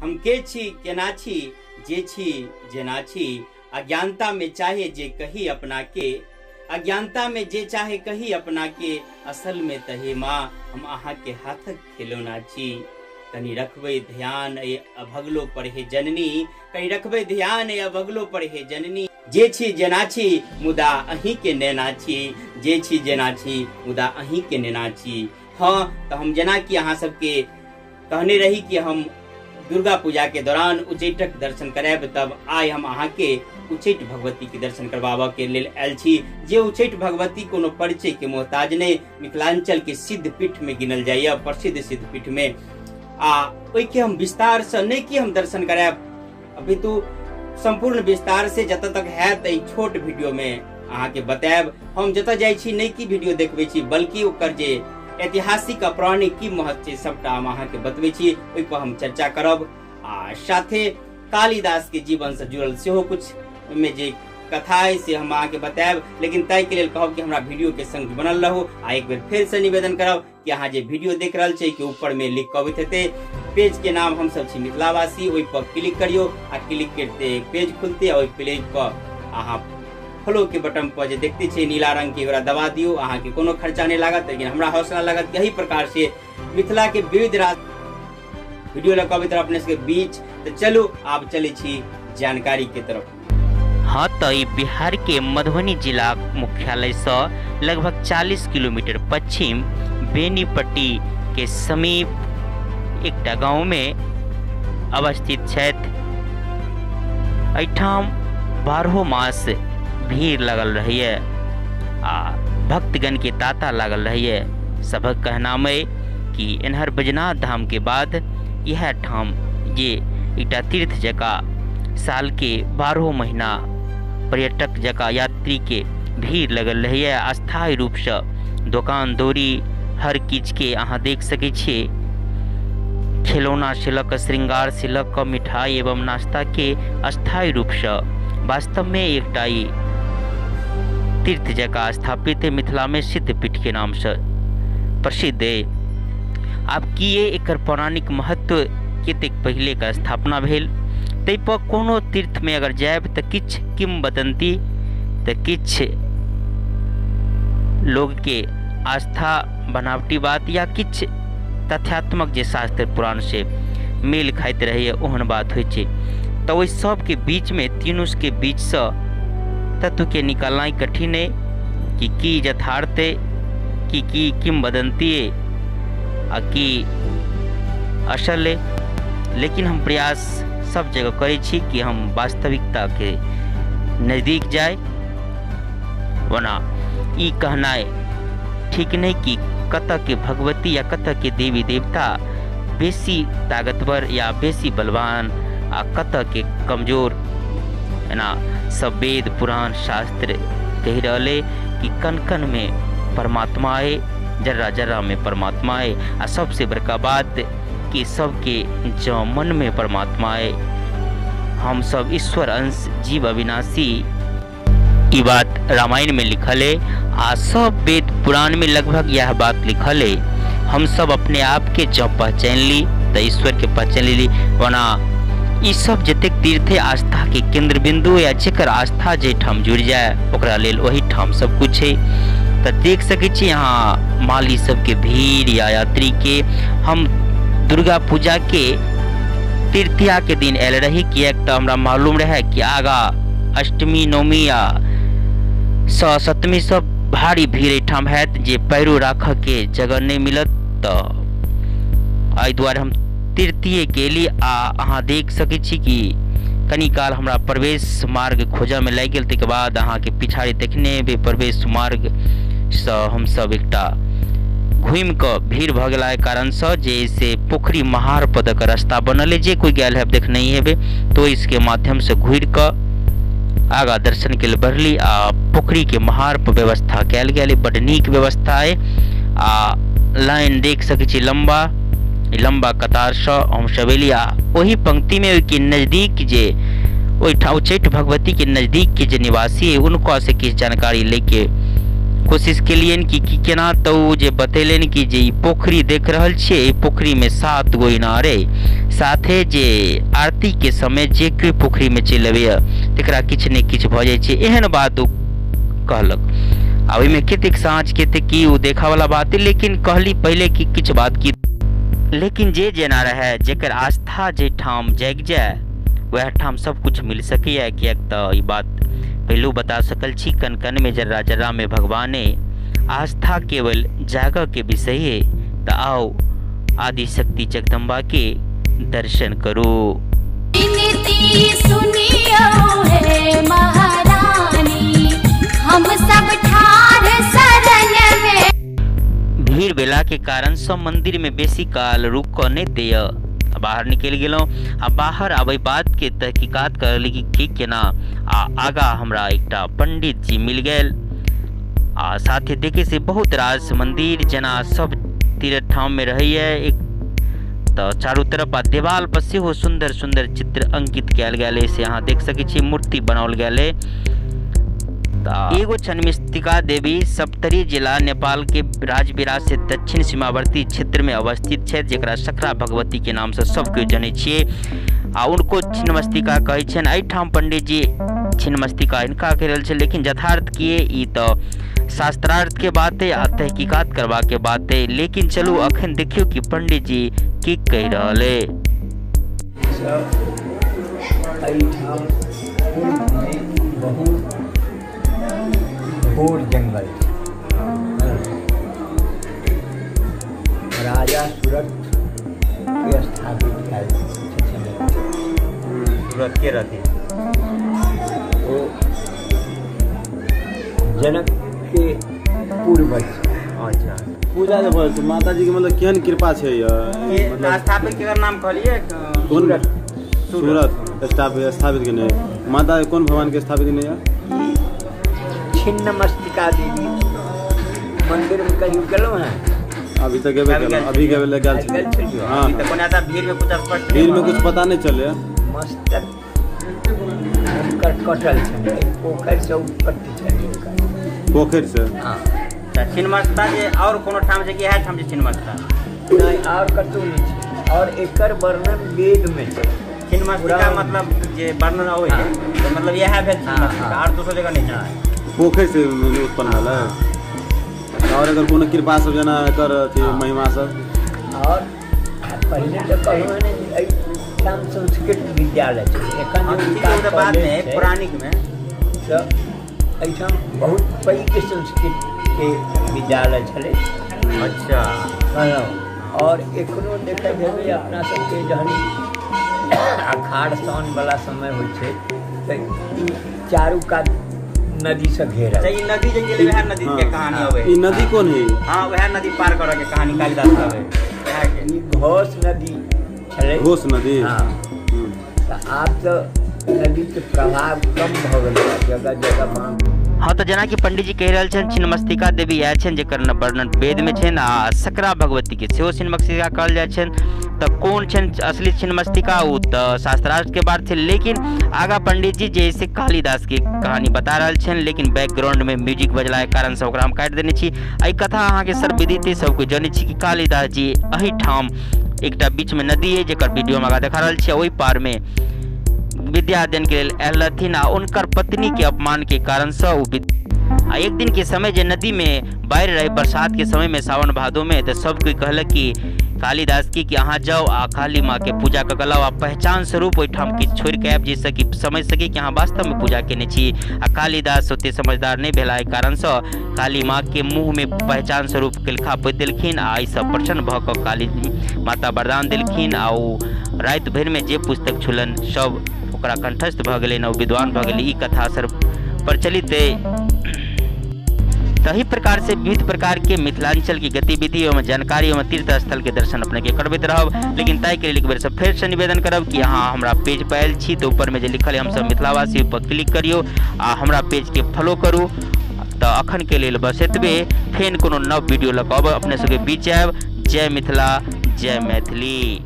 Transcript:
हम के छी केना छी जे छी जेना छी, अज्ञानता में चाहे जे कही अपना के, अज्ञानता में जे चाहे कही अपना के, असल में तहे माँ हम अहाँ के हाथक खिलौना छी। कनी रखबै ध्यान ए अभगलो पर हे जननी, कनी रखबै ध्यान ए अभगलो पर हे जननी, जे छी जेना छी मुदा अहीं के नेना छी, जे छी जेना छी मुदा अहीं के नेना छी। हाँ, तो हम जेना कि अहाँ सबके कहने रही कि हम दुर्गा पूजा के दौरान उच्चैठक दर्शन करायब, तब आइ हम अहाँ के उच्चैठ भगवती के दर्शन करबाबऽ के लेल आयल छी। जे उच्चैठ भगवती कोनो परिचय के मोहताज नहि, मिथिलांचल के सिद्ध पीठ में गिनल जाइए, प्रसिद्ध सिद्ध पीठ में। आ ओहिके हम विस्तार से नहि कि हम दर्शन करायब, अपितु संपूर्ण विस्तार से जतऽ तक हैत एहि छोट वीडियो में अहाँ के बतायब। हम जतऽ जाइ छी नहि कि वीडियो देखबै छी, बल्कि ओकर जे ऐतिहासिक आ पौराणिक की महत्व छै सबटा हम अहाँ के बतबै छी, ओहि पर हम चर्चा करब। आ साथे कालिदास के जीवन से जुड़ल सेहो कुछ ओहिमे जे कथा है से हम अहाँ के बतायब। लेकिन ताहि के लेल कहब कि हमरा वीडियो के संग बनल रहू। आ एक बेर फेर से निवेदन करब कि अहाँ जे वीडियो देख रहल छी के ऊपर में लिख के अबैत हेतै पेज के नाम हम सब छी मिथिलावासी, ओहि पर क्लिक करियो आ क्लिक करते पेज खुलते आ ओहि पेज पर अहाँ फॉलो के बटन पर जे देखते छियै नीला रंग के ओकरा दबा दियौ। अहाँ के कोनो खर्चा नहीं लागत, लेकिन हमरा हौसला लागत कि एही प्रकार से मिथिला के विविध राज्य वीडियो लऽ कऽ अबैत रहब अपने सबके बीच। तऽ चलू आब चलै छी जानकारी के तरफ। हाँ, तो ई बिहार के मधुबनी जिला मुख्यालय से लगभग 40 किलोमीटर पश्चिम बेनीपट्टी के समीप एकटा गांव में अवस्थित छथि। एहिठाम 12 मास भीड़ लगल रहैए आ भक्तगण के तांता लागल रहैए। सभक कहनाम अइ कि एन्हर बैजनाथ धाम के बाद इएह ठाम जे एकटा तीर्थ जकाँ साल के 12 महीना पर्यटक जकाँ यात्री के भीड़ लगल रहैए। अस्थायी रूपसँ दोकान दौरी हर किछु के अहाँ देख सकै छियै। खिलौना से लऽ कऽ श्रृंगार से लऽ कऽ मिठाई एवं नाश्ता के अस्थायी रूपसँ वास्तव में एकटा ई तीर्थ जकाँ स्थापित है, मिथिला में सिद्धपीठ के नाम से प्रसिद्ध है। आब की एकर पौराणिक महत्व कतेक पहिले का स्थापना भेल ताहि पर कोनो तीर्थ में अगर जायब तऽ किछु किंवदंती तऽ किछु लोग के आस्था बनावटी बात या किछु तथ्यात्मक जे शास्त्र पुराण से मेल खाइत रहैए ओहन बात होइ छै। तऽ ओहि सबके बीचमे तीनू के बीचसँ तत्व के निकालनाइ कठिन है कि की यथार्थ है, कि की किंवदंती है आ की असल है। लेकिन हम प्रयास सब जगह करै छी कि हम वास्तविकता के नज़दीक जाए। ओना ई कहनाइ ठीक नहीं कि कतऽ के भगवती या कतऽ के देवी देवता बेसी ताकतवर या बेसी बलवान आ कतऽ के कमजोर। एना सब वेद पुराण शास्त्र कहि रहल है कि कण कण में परमात्मा है, जर्रा जर्रा में परमात्मा है। आ सबसे बड़का बात कि सबके जो मन में परमात्मा है, हम सब ईश्वर अंश जीव अविनाशी, ई बात रामायण में लिखल है आ सब वेद पुराण में लगभग यह बात लिखल है। हम सब अपने आप के जब पहचान ली तो ईश्वर के पहचान ली। वरना ई सब जतेक तीर्थ है आस्था के केंद्र बिंदु या जेकर आस्था जाहिठाम जुड़ि जाए ओकरा लेल ओही ठाम सब कुछ है। तो देख सकै छी यहाँ माली सबके भीड़ या यात्री के। हम दुर्गा पूजा के तृतीया के दिन आयल रही, किएक तऽ हमरा मालूम रहे कि आगा अष्टमी नवमी या सप्तमी सब भारी भीड़ एहिठाम हैत जे पैरो राखऽ के जगह नहीं मिलत। तऽ एहि दुआरे हम तृतीय के अयली। आ अहाँ देख सकै छी कि कनी काल हमरा प्रवेश मार्ग खोजऽ में लागि गेल। ताहिके बाद अहाँके पिछाड़ी देखने हेबै प्रवेश मार्गसँ हमसब एकटा घुमि कऽ भीड़ भऽ गेला कारणसँ जे से पोखरी महार पर दऽ कऽ रास्ता बनल है, जे कोइ गेल है देखने ही हेबै। तो इसके माध्यम से घुरि कऽ आगा दर्शन के लिए बढ़ली आ पोखरी के महार पर व्यवस्था कयल गेल। बड नीक व्यवस्था है आ लाइन देख सकै छी लंबा लंबा कतारसँ हमसब एली। आ ओही पंक्ति में ओहिके नजदीक जे ओहिठाम उच्चैठ भगवती के नजदीक के जे निवासी है उनका से किछु जानकारी लेके कोशिश केलियनि कि केना, तऽ ओ जे बतेलनि कि जे ई पोखरि देख रहल छियै, ई पोखरिमे 7 गो इनार अइ, साथे जे आरतीके समय जे केओ पोखरिमे चलि अबैए तकरा किछु ने किछु भऽ जाइ छै, एहन बात ओ कहलक। आ ओहिमे कतेक साँच कतेक की ओ देखऽवला बात, लेकिन कहली पहिले कि किछु बात की, लेकिन जे जेना रहए, जेकर आस्था जाहिठाम जागि जाय वएह ठाम सब कुछ मिल सकैए। किएक तऽ ई बात पहिलू बता सकल छी, कण कणमे जर्रा जर्रामे भगवाने, आस्था केवल जागऽके विषय है। तऽ आउ आदिशक्ति जगदम्बाके दर्शन करू। विनती सुनियो हे महारानी, हम सब ठाढ़ शरण में। भीड़ भेला के कारण सब मंदिर में बेसी काल रुक कऽ नहि दैय, बाहर निकलि गेलहुँ। आ बाहर आबै बाद के तहकीकात करली कि केना, आ आगा हमरा एकटा पंडित जी मिल गेल। आ साथे देखे से बहुत रास मंदिर जेना सब तीर्थ ठाम में रहैए, एक तऽ चारू तरफ आ देवाल पर सेहो सुन्दर सुन्दर चित्र अंकित कयल गेल अइ, से अहाँ देख सकै छी, मूर्ति बनाओल गेल अइ। तऽ एगो छिन्नमस्तिका देवी सप्तरी जिला नेपाल के राजविराज से दक्षिण सीमावर्ती क्षेत्र में अवस्थित छै, जकरा सकरा भगवती के नाम से सब केओ जनै छियै आ उनको छिन्नमस्तिका कहै छनि। एहिठाम पंडित जी छिन्नमस्तिका हिनका कहि रहल छै, लेकिन यथार्थ की ई तऽ शास्त्रार्थ के बात है आ तहकीकात करबाके बात है। लेकिन चलू अखन देखियौ कि पंडित जी की कहि रहल है। एहिठाम पूर्वमे बहुत घोर जंगल, राजा सूरत के स्थापित कयल छथिन। सूरत के रहथिन ओ जनक के पूर्वज। अच्छा, पूजा जे भऽ माता जी के मतलब केहन कृपा छै? मतलब स्थापित केकर नाम कहलियै? कोन सूरत स्थापित केने माता, कोन भगवान के स्थापित केने? छिन्नमस्तिका देवी मंदिर में कहियो गेलहुँ हैं? अभी तक गेबे केलहुँ, अभी गेबे लए गेल छी। हाँ, तऽ कोना ता भीड़ में कुछ स्पष्ट, भीड़ में कुछ पता नहीं चले। मस्तक हुनकर कटल छलै, पोखरि से उत्पत्ति छलै हुनकर, पोखरि से। हाँ, तऽ छिन्नमस्ता जे और कोनो ठाम छै कि इएह ठाम छै छिन्नमस्ता? नहीं, और कतहु नहीं छै। और एकर वर्णन वेद में छै। छिन्नमस्तिका मतलब जे वर्णन अबै छै तऽ मतलब इएह भेल छिन्नमस्तिका, और दोसर जगह नहीं छै। पोखरि से उत्पन्न भेलै। और अगर कोनो कृपा सब जेना एकर अथी महिमा सब। और पहिले तऽ कहलहुँ ने एहिठाम संस्कृत विद्यालय छै, एखन बाद में पौराणिक में तऽ एहिठाम बहुत पैघ संस्कृत के विद्यालय छलै। अच्छा, कहलहुँ। और एखनो देखैत हेबै अपना सबके जहन अखाड़ साउनवला समय होइ छै तऽ चारू कात नदी से घेरल। ई नदी जे गेलै वएह नदी के कहानी अबै। ई नदी कोन है? हाँ, वएह नदी पार करऽ के कहानी कालिदास अबै, वएह के ई घोष नदी छलै। घोष नदी, हाँ। तऽ आब तऽ नदी के प्रभाव कम भऽ गेलै, जगह जगह बांध। हाँ, तऽ जेनाकि पंडित जी कहि रहल छनि छिन्नमस्तिका देवी इएह छनि जकर वर्णन वेद में छनि, आ सकरा भगवती के सेहो छिन्नमस्तिका कहल जाइ छनि। तऽ कोन छनि असली छिन्नमस्तिका ओ तऽ शास्त्रार्थ के बात छै। लेकिन आगा पंडित जी जे से कालिदास के कहानी बता रहल छनि, लेकिन बैकग्राउंड में म्यूजिक बजला के कारण से ओकरा हम काटि देने छी। एहि कथा अहाँके सर्वविदित सब कोइ जनै छी कि कालिदास जी एहिठाम एकटा बीच में नदी है जकर वीडियो में आगा देखा रहल छी, ओहि पार में विद्या अध्ययन के लेल आयल रहथिन आ उनकर पत्नी के अपमान के कारण से ओ आ एक दिन के समय जे नदी में बाढ़ि रहे बरसात के समय में सावन भादो में, तो सब कोई कहलक कि कालिदास की कि अहाँ जाओ आ काली माँ के पूजा कऽ के लाओ आ पहचान स्वरूप ओहिठाम किछु छोड़ि के आयब जाहिसँ कि समझि सकी कि अहाँ वास्तवमे पूजा केने छी। आ कालिदास ओते समझदार नहि भेला, एहि कारणसँ काली माँ के मुँह में पहचान स्वरूप केलखा पोति देलखिन आ एहिसँ प्रसन्न भऽ कऽ काली माता वरदान देलखिन आ ओ राति भरिमे जे पुस्तक छुलनि सब ओकरा कंठस्थ भऽ गेलनि आ ओ विद्वान भऽ गेलै। ई कथा सर प्रचलित अइ। तही प्रकार से विविध प्रकार के मिथिलांचल की गतिविधि एवं जानकारी एवं तीर्थ स्थल के दर्शन अपने के करबैत रहब। लेकिन ताहि के लेल एक बेर से फेर से निवेदन करब कि अहाँ हमरा पेज पर आयल छी तो ऊपर में जे लिखल है हम सब मिथिलावासी पर क्लिक करियो आ हमरा पेज के फॉलो करू। तो अखन के लेल बस एतबे, फेर कोनो नव वीडियो लऽ कऽ अपने सबके बीच आयब। जय मिथिला, जय मैथिली।